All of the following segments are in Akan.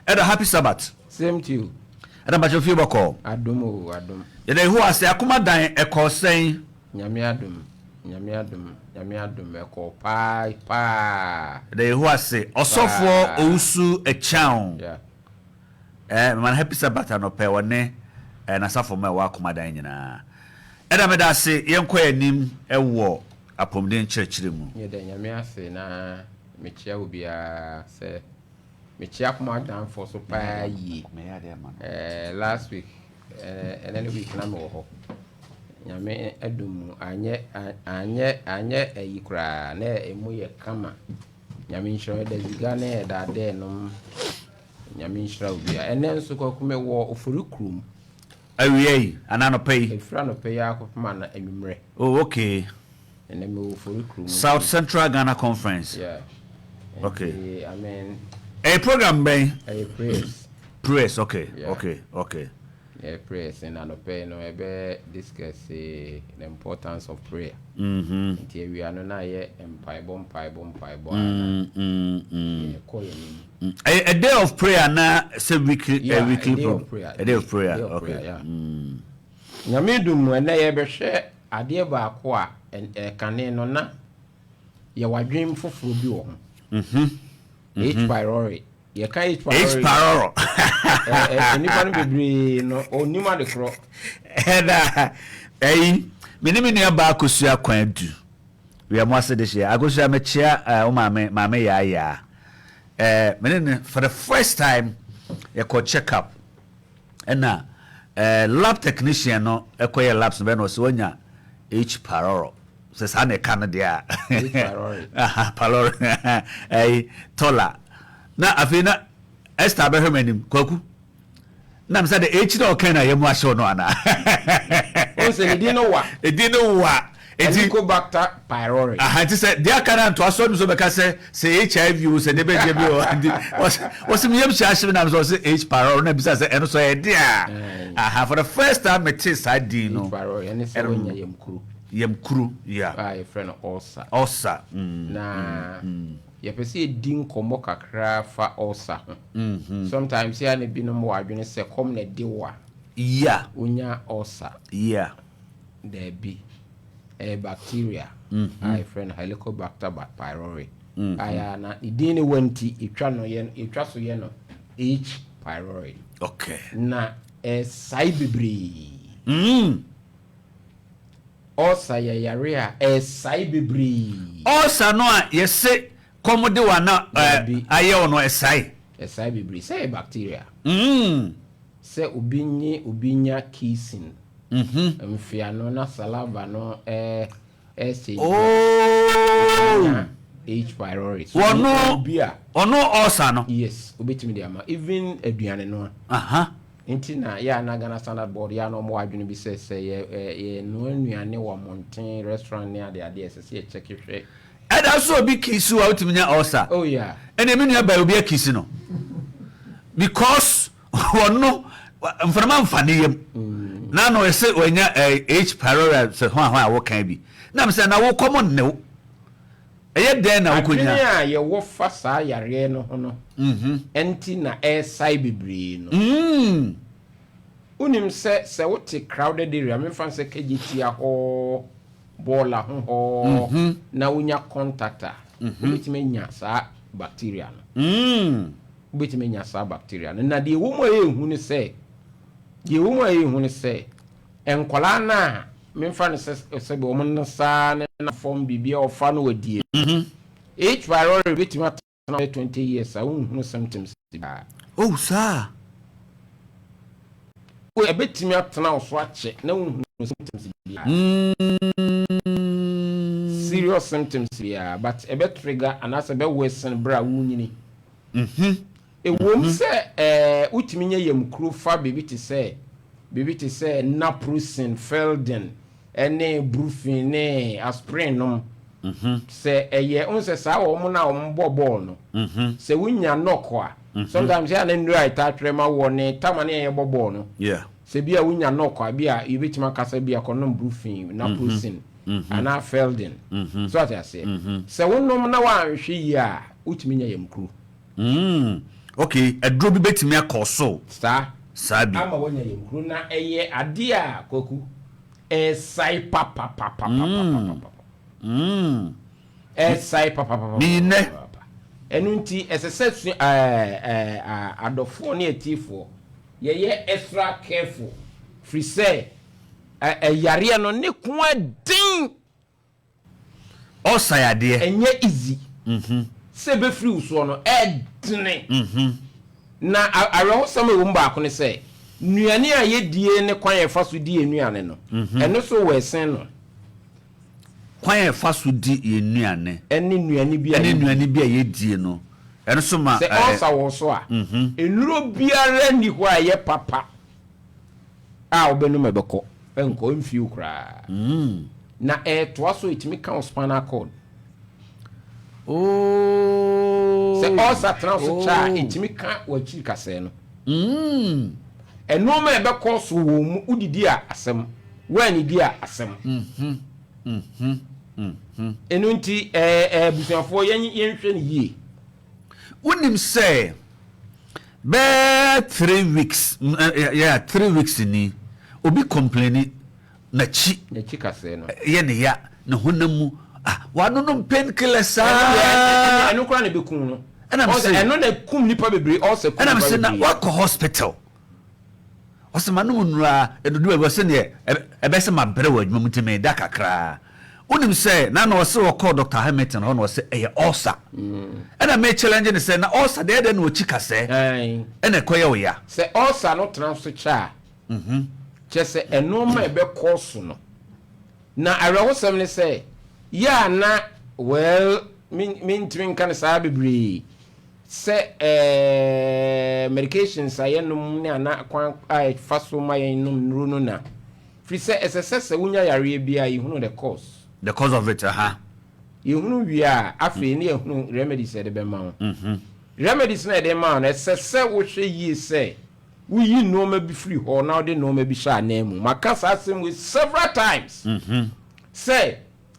Elder, happy Sabbath. Same to you. Ɛda mpakyɛ fie bɔkɔɔ. Adom o, adom. Yɛda Yehowa ase. Akoma dan ɛkɔɔ sɛn? Nyame adom, Nyame adom, Nyame adom ɛkɔɔ paa paa. Yɛda Yehowa ase. Ɔsɔfoɔ Paa. Owusu Acheaw. Yeah. Mema no happy Sabbath anɔpɛ ɔne n'asafo mma ɛwɔ akoma dan nyinaa. Ɛda meda ase, yɛnkɔ yɛn anim wɔ apɔmuden nkyerɛkyerɛ mu. Yɛda Nyame ase na mekyia obiara sɛ mekyia akoma danfoɔ so paa yie. Last week, ɛnɛ ne week na mewɔ hɔ. Nyame adom mu anyɛ anyɛ anyɛ ayi koraa na emu yɛ kama. Nyame nhyira ɛda ziga ne ɛda adɛɛ nom. Nyame nhyira obiara. Ɛnɛ nso Kwaku mewɔ Ofori kurom. Awia yi anaa anɔpa yi? Ɛfiri anɔpa yi ara kɔpem ana anwummerɛ. Oh, okay. Ɛnɛ mewɔ Ofori kurom. South Central Ghana Conference. Yeah. Okay. Nti, I mean. Ɛyɛ program bɛn? Ɛyɛ prayers. Prayers, okay, Yeah. okay. Ɛyɛ prayers na anɔpa yi no ɛbɛ discuss the importance of prayer. Nti awia no na yɛ mpaebɔ, mpaebɔ, mpaebɔ a na yɛkɔ yɛn anim. Ɛyɛ a day of prayer na sɛ weekly, Yeah, weekly a day of prayer. A day of prayer, Day of okay. prayer, yeah. Nyame dum mu ɛnɛ yɛbɛhwɛ adeɛ baako a ɛkane no na yɛwɔ adwene foforɔ bi wɔ ho. H pylori. Yɛka H pylori. H pylori. Nipa no bebree no onim ade korɔ. Ɛna ɛyi me ne me nua baa Akosua kwan du. Wia mo ase de hyɛ Akosua mekyea wo maame, maame yaa yaa. Me ne ne for the first time yɛkɔ check up. Ɛna lab technician no ɛkɔyɛ labs no bɛn na ɔsɛ wanya H pylori. Sɛ saa na ɛka no deɛ a. H pylori. Aha, pylori. Ɛyi tɔla. Na afei na Esther abɛhwɛ m'anim Kwaku. Na mesa de H na ɔka na yɛ mu ahyɛw no ana. Wɔn sɛ ne din no wa. Ne din no wa. Eti Helicobacter pylori. Aha, nti sɛ deɛ aka na ntoa so no so bɛka sɛ HIV o, sɛ ne bɛ deɛ bi o, nti wɔsi mi yam hyɛ ahyɛ mi na sɛ ɔsi H pylori na bisa sɛ ɛno so ɛyɛ deɛ a. Aha, for the first time me te saa din no. H pylori ɛne sɛ wɔnya yam kuru. Yam kuru, yeah. A yɛfrɛ no ulcer. Ulcer. Na yɛpɛ sɛ yɛdi nkɔmmɔ kakra fa ulcer ho. Sometimes yɛ a na binom wɔ adwene sɛ kɔm na ɛde wo a. Wonya ulcer. Daabi. Ɛyɛ bacteria a yɛfrɛ no Helicobacter pylori. A yɛ a na ne din ne wɔ nti yɛtwa no yɛ yɛtwa so yɛ no H pylori. Na ɛsae bebree. Ulcer yɛ yare a ɛsae bebree. Ulcer no a yɛse kɔm de wa na Daabi. ayɛ wo no ɛsae. Ɛsae bebree. Sɛ ɛyɛ bacteria. Sɛ obi nye obi nya kissing. Mfeano na saliva no ɛsɛ H pylori. So obi a ɔno ulcer no. Yes, obetumi de ama even aduane no a. Nti na yɛ a na Ghana Standard Board yɛ a na ɔmo wɔ adwene bi sɛ yɛ yɛ noa nnuane wɔ mmɔnten restaurant ne ade ade ɛsɛ sɛ yɛ check hwɛ. Ɛda so obi kiss a wotumi nya ulcer. Oh yeah. Ɛna mi nua ba obi akisi no because ɔno mframa nfa ne yam na no ɛsɛ wɔnya H pylori sɛ ho a ho a wɔkan bi na mi sɛ na wokɔm nnew ɛyɛ dɛn na wokɔnya. Adwene a yɛwɔ fa saa yareɛ no ho no ɛnti na ɛresae bebree no. Wonim sɛ wote crowded area memfa sɛ Kejetia hɔ, bɔɔla ho hɔ na wonya contact a wobɛtumi anya saa bacteria no. Wobɛtumi anya saa bacteria no. Na deɛ ɛwɔ mu a ɛyɛ hu ne sɛ, deɛ ɛwɔ mu a ɛyɛ hu ne sɛ, nkwadaa no a memfa no sɛ wɔn nsa ne na fam biribi a ɔfa no wadie. H pylori bɛtumi atena bɛyɛ 20 years a wonhunu symptoms biara. Oh, saa. Ɛbɛtumi atena wo so akyɛ na wonhunu symptoms biara. Serious symptoms biara, but ɛbɛ trigger anaasɛ ɛbɛ worsen berɛ a wonyini. Ɛwom sɛ wotumi nya yamkuro fa biribi te sɛ naproxen, Feldin, ɛne Brufen ne aspirin nom. Sɛ ɛyɛ n sɛ saa wɔn na wɔn bɔ bɔɔl no. Sɛ wonya knock a, sometimes yɛ a na nnuro a ɛtaa twerɛ ma wɔ ne tama ne yɛbɔ bɔɔl no. Sɛ bi a wonya knock a, bi a yɛbɛtumi akasa bi a kɔnom Brufen, naproxen anaa Feldin. So ate aseɛ. Sɛ wonom na woanhwɛ yie a, wotumi nya yamkuro. Okay, aduro bi bɛtumi akɔ so. Saa. Saa bi. Ama wanya yamkuro na ɛyɛ adeɛ a, Kwaku, ɛsae papapapapapapa. Ɛsae papapapapa. Meyi nnɛ. Ɛno nti ɛsɛ sɛ sua ɛɛ ɛɛ adɔfoɔ ne atiefoɔ yɛyɛ extra careful firi sɛ ɛyareɛ no ne ko ɛden. Ɔsa yadeɛ. Ɛnyɛ easy sɛ ɛbɛfiri wo soɔ no, ɛdene. Na awerɛhosɛm a ɛwɔ mu baako ne sɛ, nnuane a yɛdie ne kwan a yɛfa so di yɛn nnuane no, ɛno nso wɔ ɛsen no. Kwan a yɛfa so di yɛn nnuane. Ɛne nnuane bi a Ɛne yɛdie. nnuane bi a yɛdie no, ɛno nso ma. Sɛ ɔsa wɔ so a, nnuro biara nni hɔ a ɛyɛ papa a wobɛnom a ɛbɛkɔ. Ɛnkɔ, ɛmfie wo koraa. Na ɛtoa so, ɛtumi ka wo spinal cord. Sɛ ulcer tena wo so kyɛ a, ɛtumi ka w'akyiri kasɛɛ no. Nnoɔma a ɛbɛkɔ so wɔ mu, wodidi a, asɛm. Woannidi a, asɛm. Ɛno nti, abusuafoɔ, yɛnhwɛ no yie. Wonim sɛ bɛyɛ 3 weeks, yeah, 3 weeks ni, obi complaini n'akyi. N'akyi kasɛɛ no. Yɛ ne ya ne honam mu, ah, wanonom painkiller saa. Ɛno koraa na ɛbɛkum no. Ɛna Ɔsɛ mese ɛno na kum nipa bebree, ɔsɛ kum ɛna nipa mese na bebree. wakɔ hospital, ɔsɛ ma nom nnura ɛdudu baabi, ɔsɛ neɛ ɛbɛ sɛ mabrɛ wɔ adwuma mu nti meda kakraa. Wonim sɛ na ɔsɛ wɔkɔɔ Dr Hamilton hɔ na ɔsɛ ɛyɛ ulcer. Ɛna me challenge ne sɛ na ulcer deɛ, ɛdɛ na ɔkyi kasɛɛ ɛna ɛkɔyɛ wo ya. Sɛ ulcer no tena so kyɛ a, kyɛ sɛ ɛnoɔma a ɛbɛkɔ so no, na awerɛhosɛm ne sɛ yɛ a na, well, mentumi nka no saa bebree sɛ medications a yɛnom ne ana kwan a ɛfa so ma yɛn nom nnuro no, na firi sɛ ɛsɛ sɛ wonya yareɛ bi a, yɛhunu the cause. The cause of it, aha. Yɛhunu wie a, afei ne yɛhunu remedies a yɛde bɛma wo. Remedies no a yɛde ma wo no, ɛsɛ sɛ wohwɛ yie sɛ woyi nneɛma bi firi hɔ na wode nneɛma bi hyɛ anan mu. Maka saa asɛm wei several times sɛ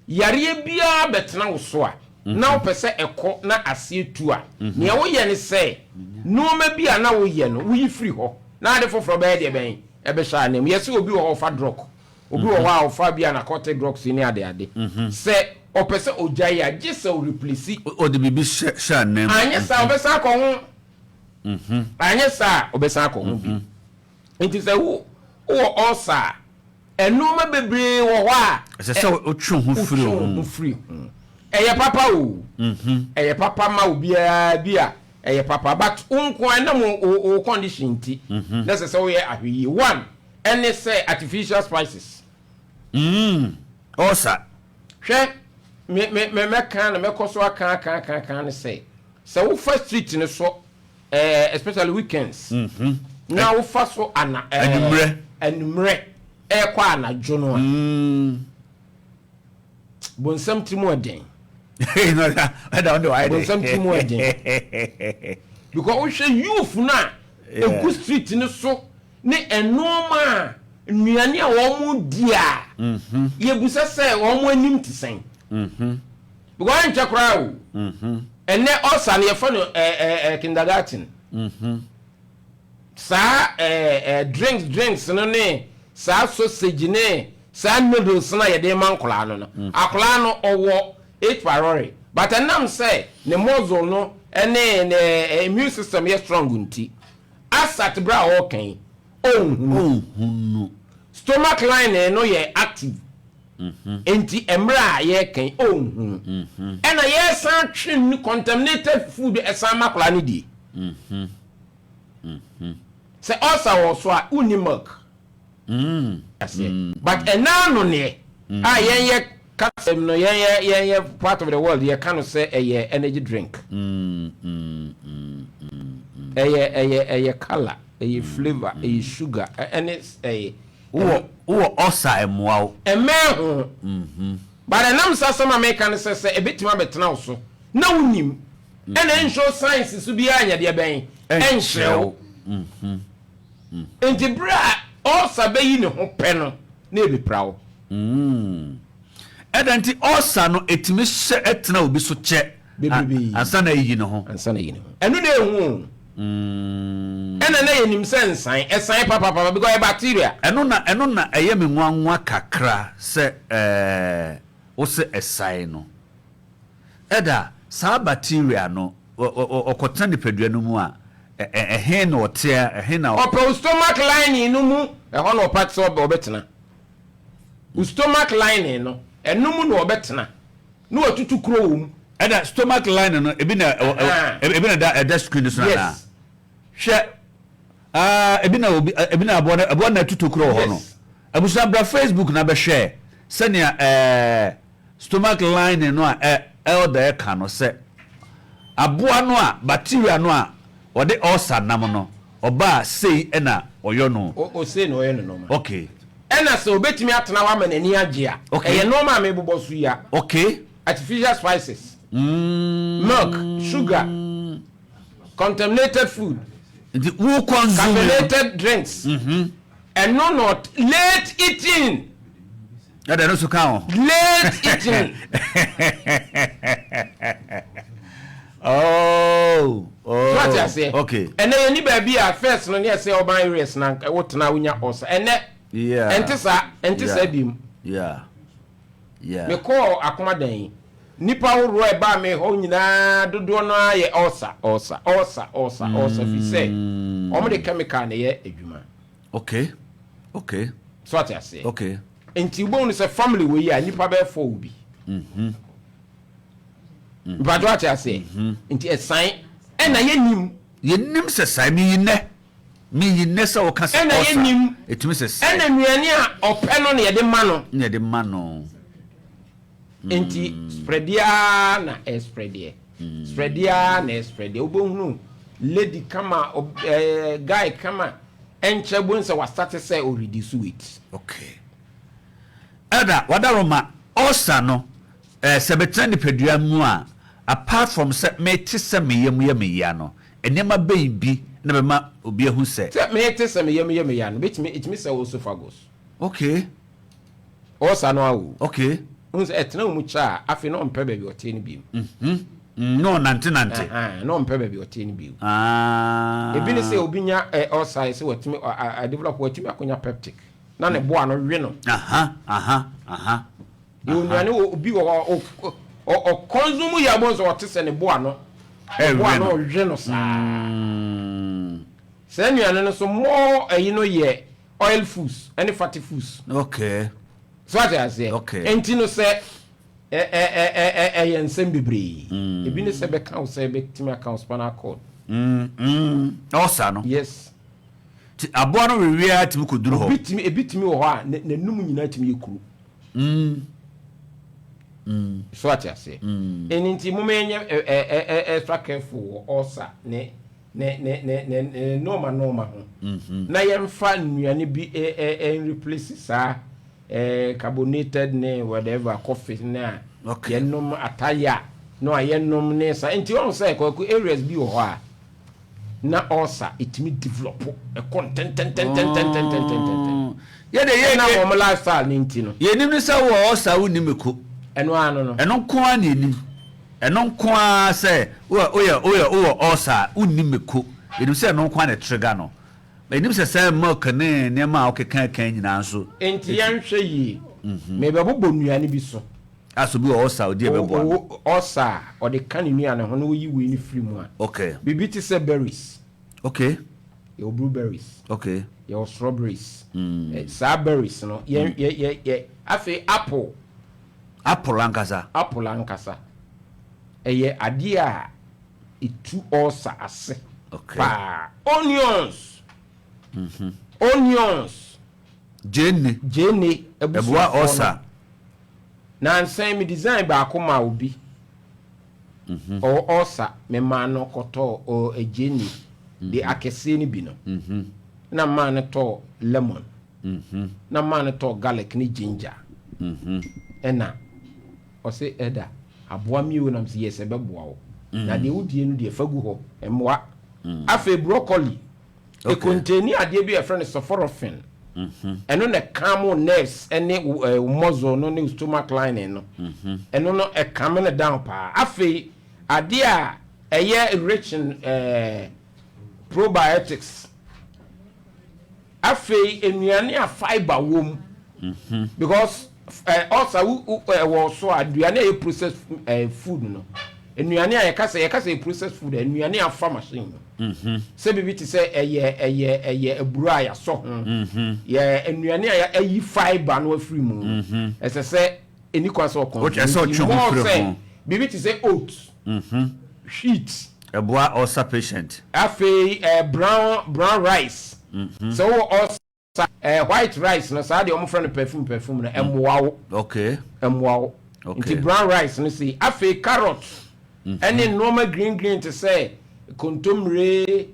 yareɛ biara bɛtena wo so a, na wopɛ sɛ ɛkɔ na aseɛ tu a, nea woyɛ ne sɛ nneɛma bi a na woyɛ no, woyi firi hɔ na ade foforɔ bɛyɛ deɛ bɛn ɛbɛhyɛ anan mu. Yɛsɛ obi wɔ hɔ ɔfa drug, obi wɔ hɔ a ɔfa bi a narcotic drugs ne ade ade, sɛ ɔpɛ sɛ ɔgyae a, gye sɛ ɔreplace. Ɔde biribi hyɛ anan mu. Anyɛ saa, ɔbɛsan akɔ ho. Anyɛ saa, ɔbɛsan akɔ ho bi. Nti sɛ wo wowɔ ulcer a, ɛnneɛma bebree wɔ hɔ a ɛsɛ sɛ wotwe ho firi wotwe wo ho. Ho firi ho. Ɛyɛ papa o, ɛyɛ papa ma obiara bi a ɛyɛ papa, but wo nko a ɛnam wo condition nti na ɛsɛ sɛ woyɛ ahwɛyie. One ɛne sɛ artificial spices. Ulcer. Hwɛ, me me me mɛka na mɛkɔ so aka aka aka aka ne sɛ wofa street no so, especially weekends, na wofa so ana Anwummerɛ. Anwummerɛ ɛkɔ anadwo no a, bonsam tiri mu ɛden. Ɛda wo de wayɛ de. Bonsam tiri mu ɛden because wohwɛ youth no a egu street no so ne ɛnoɔma a nnuane a wɔn di a, yɛbusa sɛ wɔn anim te sɛn, because ɛnkyɛ koraa o. Ɛnɛ ɔsa no yɛfɛ no ɛɛ ɛɛ kindergarten. Saa ɛɛ ɛɛ drinks no ne saa sausage ne saa noodles no a yɛde ma nkɔlaa no, akɔlaa no ɔwɔ H pylori, but ɛnam sɛ ne muscle no ɛne ne immune system yɛ strong nti, asat bere a ɔɔkɛn ɔnhunu. Ɔnhunu. Stomach lining no yɛ active nti mmerɛ a yɛrekɛn ɔnhunu. Ɛna yɛsan twe contaminated food ɛsan ma akɔlaa no die. Sɛ ɔsa wɔ so a, wonni milk aseɛ, but ɛna no neɛ a yɛnyɛ kasɛm no, yɛnyɛ part of the world yɛka no sɛ ɛyɛ energy drink, ɛyɛ colour, ɛyɛ flavour, ɛyɛ sugar, ɛne ɛyɛ. Wowɔ ulcer, ɛmmoa wo. Ɛmɛn ho, but ɛnam sa asɛm a meka no sɛ ɛbɛtumi abɛtena wo so na wonim ɛna ɛnhyɛ science so biara nyɛ deɛ bɛn ɛnhyerɛ wo. Nti berɛ a ulcer bɛyi ne ho pɛ no na ɛbɛpira wo. Ɛda nti ulcer no ɛtumi hyɛ ɛtena obi so kyɛ bebrebe. Ansa na ɛyi ne ho. Ansa na yi ne ho, ɛno na ɛhu o. Ɛna na yɛnim sɛ nsan, ɛsan papapapa because ɛyɛ bacteria. Ɛno na ɛyɛ me nwanwa kakra sɛ wo sɛ ɛsae no. Ɛda saa bacteria no ɔkɔtena nipadua no mu a, ɛhe na ɔteɛ, ɛhe na Ɔpɛ wo stomach lining no mu, ɛhɔ na ɔpa sɛ ɔbɛtena. Wo stomach lining no, ɛno mu na ɔbɛtena. Na watutu kuro wɔ mu. Ɛda stomach lining no ebi na ebi na ɛda screen no so nana? Yes. Hwɛ, aa, ebi na obi ebi na aboa na atutu kuro wɔ hɔ no. Abusua, bra Facebook na bɛhwɛ sɛnea stomach lining no a elder ɛka no sɛ aboa no a, bacteria no a ɔde ulcer nam no, ɔbaa sei ɛna ɔyɔ no. O sei na ɔyɛ no nɔɔma. Ɛna sɛ obetumi atena hɔ ama n'ani agye a, ɛyɛ nneɛma a mebobɔ so yi a. Artificial spices, milk, sugar, contaminated food, Nti wo consume no. Caffeinated drinks. Ɛno na late eating. Ɛda no so ka ho. Late eating. Oh. So ate aseɛ? Okay. Ɛnɛ yɛ ni baabi a first no ne ɛsɛ urban areas na wotena wonya ulcer. Ɛnɛ ɛnte saa, ɛnte saa bi mu. Mekɔɔ Akomadan yi, nipa ahoroɔ a ɛbaa me hɔ nyinaa, dodoɔ no ara yɛ ulcer, ulcer, ulcer, ulcer, ulcer, fi sɛ wɔn de chemical na ɛyɛ adwuma. So ate aseɛ? Okay. Nti wobɛhu no sɛ family wɔ yi a, nipa bɛyɛ fɔ wo bi. Mpatwa, ate aseɛ? Nti ɛsan ɛna yɛnim. Yɛnim sɛ saa meyi nnɛ sɛ woka sɛ Ɛna ulcer yɛnim. ɛtumi sɛ sae. Ɛna nnuane a ɔpɛ no na yɛde ma no. Ne yɛde ma no. Nti spreadeɛ na ɛspreadeɛ, spreadeɛ na ɛspreadeɛ. Wobɛhunu lady kama, guy kama, ɛnkyɛ bo sɛ wasate sɛ ɔreduce weight. Okay, ɛda wadaroma, ulcer no sɛ bɛtena nipadua mu a, apart from sɛ mete sɛ meyam yɛ meya no, nneɛma bɛn bi na bɛma obi ahu sɛ Sɛ mete sɛ meyam yɛ meya no, bɛtumi ɛtumi sɛ wo esophagus. Ulcer no awo. Wohu sɛ ɛtena wo mu kyɛ a, afei na ɔmpɛ baabi ɔte no bio. Na ɔnante nante. Ɛhɛn, na ɔmpɛ baabi ɔte no bio. Ah. Ebi ne sɛ obi nya ulcer sɛ watumi develop, watumi akɔnya peptic na ne boa no we no. aha aha aha Yɛwɔ nnuane wɔ obi wɔ hɔ a ɔconsume yɛ abɔ sɛ ɔte sɛ ne boa no ne boa Ɛwe no no. Ɔwe no saa. Saa nnuane no so more ɛyi no yɛ oil foods ɛne fatty foods. So ate aseɛ? Okay. Nti no sɛ ɛ ɛ ɛ ɛ ɛ ɛyɛ nsɛm bebree. Ebi ne sɛ bɛka wo sɛ bɛtumi aka wo spinal cord. Ulcer no? Yes. Nti aboa no wewia tumi kɔduru hɔ? Obi tumi, ebi tumi wɔ hɔ a n'anum nyinaa tumi yɛ kuru. So ate aseɛ? Ɛni nti mo yɛnyɛ ɛ ɛ ɛ ɛ extra careful wɔ ulcer ne nneɛma nneɛma ho na yɛmfa nnuane bi ɛ ɛ ɛ replace saa carbonated ne whatever coffee ne a yɛnom ataya no a yɛnom ne saa. Nti wɔn sɛ, Kwaku, areas bi wɔ hɔ a na ulcer ɛtumi develop ɛkɔ ntɛntɛntɛntɛntɛntɛntɛntɛntɛm. Yɛde Ɛna yɛ wɔn lifestyle ne nti no. Yɛnim ne sɛ wɔ ulcer, wonni meko. Ɛno ano no. Ɛno nko ara na yɛnim. Ɛno nko ara sɛ woyɛ wowɔ ulcer a, wonni meko. Yɛnim sɛ ɛno nko ara na ɛtrigger no. Yɛnim sɛ milk ne nneɛma a wokeka kan nyinaa nso. Nti yɛnhwɛ yie. Mebɛbobɔ nnuane bi so. Asɛ obi wɔ ulcer, odi ɛbɛboa no. Ulcer a, ɔde ka ne nnuane ho na oyi wei no firi mu a, biribi te sɛ berries. Yɛwɔ blueberries. Yɛwɔ strawberries. Saa berries no yɛn yɛ yɛ yɛ afei apple. Apple ankasa? Apple ankasa ɛyɛ adeɛ a etu ulcer ase paa. Onions, onions. Gyeene. Gyeene. Ɛboa abusuafoɔ no. Ulcer. Nansan me design baako ma obi ɔwɔ ulcer, me maa no kɔtɔɔ ɔ gyeene de akɛseɛ no bi no, na maa no tɔɔ lemon, na maa no tɔɔ garlic ne ginger, ɛna ɔsɛ ɛda aboa mi o, nam sɛ yɛ sɛ bɛboa wo na deɛ wodie no deɛ fa gu hɔ mmoa. Afei broccoli ɛcontain adeɛ bi a yɛfrɛ no sulforaphane. Ɛno na calm wo nerves ne wo muscle no ne wo stomach lining no. Ɛno no ɛcalm no down paa. Afei adeɛ a ɛyɛ rich in Probiotics. Afei nnuane a fibre wɔ mu. Because ulcer wo wo ɛwɔ so a, aduane a ɛyɛ processed food no, nnuane a yɛka sɛ yɛka sɛ yɛ processed food a, nnuane a afa machine mu. Sɛ biribi te sɛ ɛyɛ ɛyɛ ɛyɛ aburo a yɛasɔ ho, yɛ nnuane a yɛayi fibre no afiri mu no, ɛsɛ sɛ ɛni kwan sɛ ɔkɔn. Ɛsɛ sɛ ɔtwe ho firi ho. Sɛ biribi te sɛ oats, wheat. Ɛboa ulcer patient. Afei brown rice. Sɛ wowɔ ulcer, white rice no, saa deɛ wɔfrɛ no perfume perfume no, ɛmmoa wo. Ɛmmoa wo. Nti brown rice no sei. Afei carrot ɛne nneɛma green green te sɛ kontomire,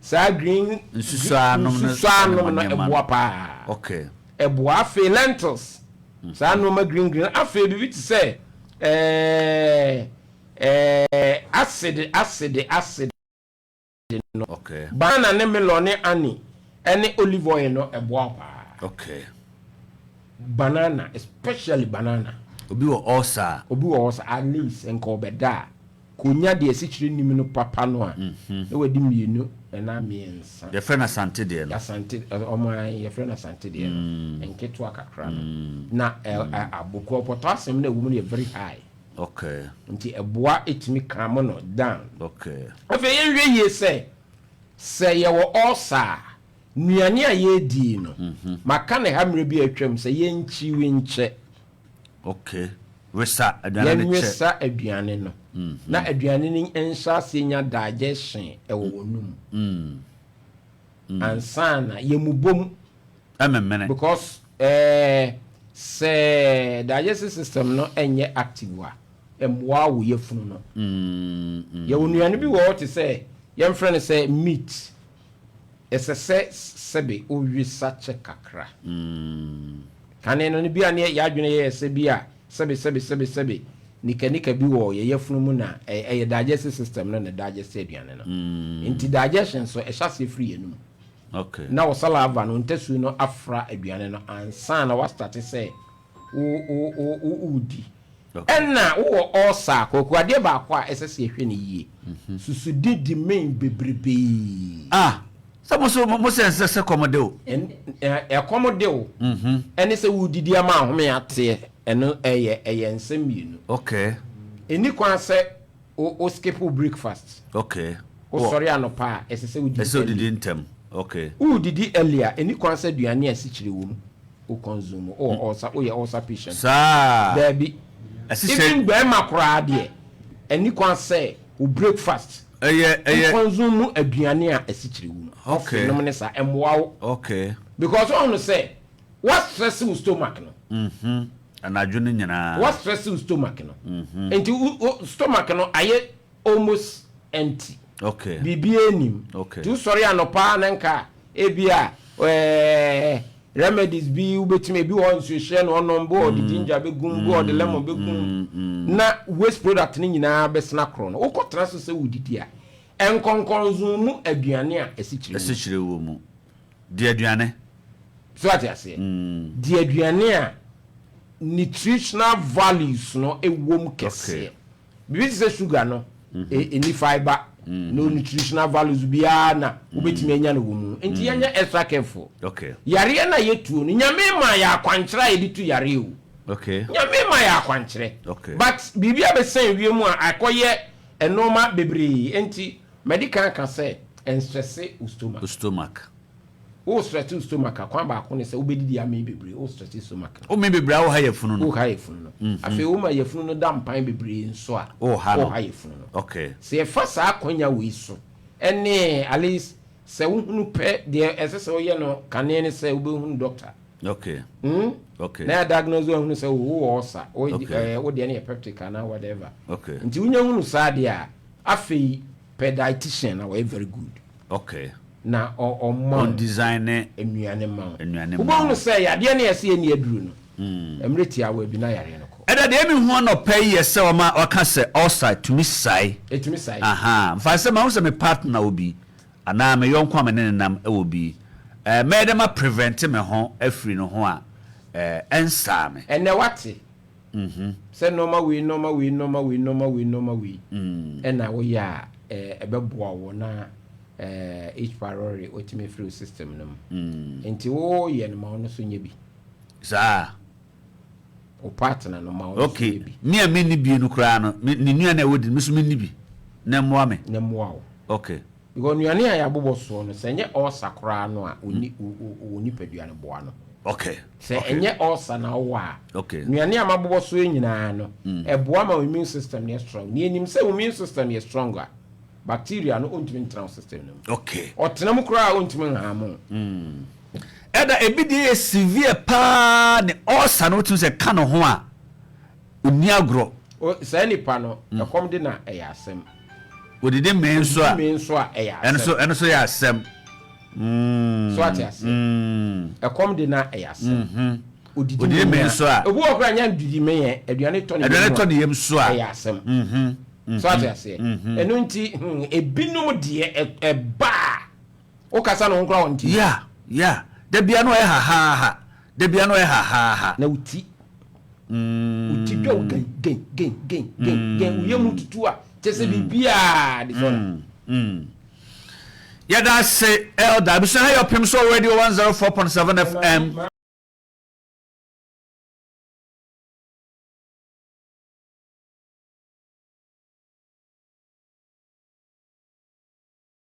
saa green Nsusuanom no. Nsusuanom no ɛboa paa. Ɛboa. Afei lentils, saa nneɛma green green. Afei biribi te sɛ acid acid acid no. Banana ne melon ne honey ɛne olive oil no ɛboa paa. Banana, especially banana. Obi wɔ ulcer. Obi wɔ ulcer, at least nka ɔbɛda a, konya deɛ esikyire nim no papa no a, na wadi mmienu ɛna mmiɛnsa. Yɛfrɛ no asante deɛ no. Asante ɔmo yɛfrɛ no asante deɛ no, nketewa kakra no. Na ɛ ɛ aboko ɔpɔtɔ asɛm no ɛwɔ mu no yɛ very high. Nti ɛboa etumi calm no down. Afei yɛnhwɛ yie sɛ yɛwɔ ulcer a, nnuane a yɛredi no, maka ne ha mmerɛ bi a atwam sɛ yɛnkyiwi nkyɛ. Okay, wesa aduane no kyɛ. Yɛnwesa aduane no na aduane no nhyɛ aseɛ nya digestion ɛwɔ wɔn num ansa na yɛmu bom. Ɛmɛmɛnɛ. Because sɛ digestive system no ɛnyɛ active a, ɛmmoa wo yafunu no. Yɛwɔ nnuane bi wɔ hɔ te sɛ yɛmfrɛ no sɛ meat, ɛsɛ sɛ sɛbe owesa kyɛ kakra. Kane no bi a ne yɛadwene yɛyɛ sɛ bi a sɛbe sɛbe sɛbe sɛbe nika bi wɔ yɛ yafunu mu na ɛyɛ digestive system no na digest aduane no. Nti digestion so ɛhyɛ aseɛ firi yɛn mu na wɔ saliva no, ntasuo no afra aduane no ansa na wastart sɛ wo wo wo wo wodi. Ɛna wowɔ ulcer, Kwaku, adeɛ baako a ɛsɛ sɛ yɛhwɛ no yie, susudi di main bebrebee. Ah, sɛ mo so mo sɛ nsɛ sɛ kɔm de o. Ɛkɔm de o, ɛne sɛ wodidi ama ahome ateɛ, ɛno ɛyɛ nsɛm mmienu. Ɛni kwan sɛ wo skip wo breakfast. Wosɔre anɔpa a, ɛsɛ sɛ wodidi. Ɛsɛ odidi ntɛm, okay. Wodidi early a, ɛni kwan sɛ aduane a asikyire wɔ mu wo consume. Wowɔ ulcer, woyɛ ulcer patient. Daabi. Even bɛrima koraa deɛ, ɛni kwan sɛ wo breakfast ɛyɛ wo consume mu aduane a asikyire wɔ mu. Coffee nom ne saa ɛmmoa wo. Because ɔno sɛ wastress wo stomach no. Anadwo no nyinaa. Wastress wo stomach no. Nti wo stomach no ayɛ almost empty. Biribiara nim. Nti wosɔre anɔpa na nka ebi a remedies bi wobɛtumi, ebi wɔ nsuohyɛ na ɔnom bi, ɔde ginger bɛgum bi, ɔde lemon bɛgum, na waste product no nyinaa bɛsena korɔ no. Wokɔtena so sɛ wodidi a, nkɔnkɔnzon mu aduane a ɛsikyire mu. Ɛsikyire wɔ mu di aduane. So ate aseɛ, di aduane a nutritional values no ɛwɔ mu kɛseɛ. Biribi te sɛ sugar no, ɛni fibre, no nutritional values biara na wobɛtumi anya no wɔ mu. Nti yɛnyɛ extra careful. Yareɛ no a yɛtuo no, Nyame ma yɛ akwankyerɛ a yɛde tu yareɛ o. Nyame ma yɛ akwankyerɛ. But biribi a bɛsɛn wiem a akɔyɛ nneɛma bebree nti mɛde kan ka sɛ ɛnstress wo stomach. Wo stomach. Wo stress wo stomach a, kwan baako ne sɛ wobɛdidi amee bebree. Wo stress stomach no. Womee bebree a, woha yafunu no. Woha yafunu no. Afei woma yafunu no da mpan bebree nso a, woha no. Woha yafunu no. Sɛ yɛfa saa akwanya wei so ɛne at least sɛ wohunu pɛ deɛ ɛsɛ sɛ woyɛ no kane ne sɛ wobɛhunu doctor. Okay. Na yɛ diagnose, woahunu sɛ wowɔ ulcer, wo wo deɛ no yɛ peptic anaa whatever. Nti wonya hunu saa deɛ a, afei pɛ dietitian na wɔyɛ very good. Na ɔma wo On design ne nnuane ma wo. Nnuane ma wobɛhunu wo. sɛ yadeɛ no yɛsɛ yɛnni aduro no, mmerɛ tiawa bi na yareɛ no kɔ. Ɛda deɛ mi hu anɔpɛ yi yɛ sɛ ɔma ɔka sɛ ulcer tumi sae. Ɛtumi sae. Aha, nfa sɛ ma ho sɛ me partner wɔ bi anaa me yɔnko a me ne ne nam wɔ bi, mɛyɛ dɛ ma prevent me ho afiri ne ho a ɛnsaa me. Ɛnɛ wate sɛ nneɛma wei, nneɛma wei, nneɛma wei, nneɛma wei, nneɛma wei ɛna woyɛ a, ɛbɛboa wo na H pylori watumi afiri wo system no mu. Nti woyɛ no ma ɔno nso nyɛ bi. Saa. Wo partner no ma ɔno nso Okay. nyɛ bi. Me a menni bi no koraa no, me ne nua no a ɛwɔ di no, me nso menni bi. Na ɛmmoa me. Na ɛmmoa wo. Okay. Because nnuane a yɛabobɔ soɔ no, sɛ ɛnyɛ ulcer koraa no a, wo ni- wo- wo- wo nipadua no boa no. Okay. Sɛ Okay. ɛnyɛ ulcer na wowɔ a, Okay. nnuane a mabobɔ soɔ yi nyinaa no, ɛboa ma wo immune system no yɛ strong. Nea yɛnim sɛ wo immune system yɛ strong a, bacteria no ɔntumi ntena wo system no mu. Okay. Ɔtena mu koraa a ɔntumi nharm wo. Ɛda ebi deɛ yɛ severe paa ne ulcer no wotumi sɛ ka ne ho a, ɔnni agorɔ. O, saa nipa no, ɛkɔm de na ɛyɛ asɛm. Odidi mee nso a, Odidi mee nso a, ɛyɛ ɛno asɛm. nso ɛno nso yɛ asɛm. So ate aseɛ? Ɛkɔm de na ɛyɛ asɛm. Odidi Odidi mee nso a, Obi wɔ koraa nya didi mee yɛ, aduane tɔ ne yam aduane a, tɔ ne yam nso a, ɛyɛ asɛm. So ate aseɛ? Ɛno nti, ebinom deɛ ɛba a, wokasa ne ho koraa ɔnte. Yeah. Da bia no ɔyɛ hahaha. Da bia no ɔyɛ hahaha. Na wo ti. Wo ti dwa wo gen gen gen gen gen gen. Wo yam tutu a, kyɛ sɛ biribiara disorder. Yɛda ase, Elder. Abusua ha yɛ Ɔpem So Radio 104.7 FM.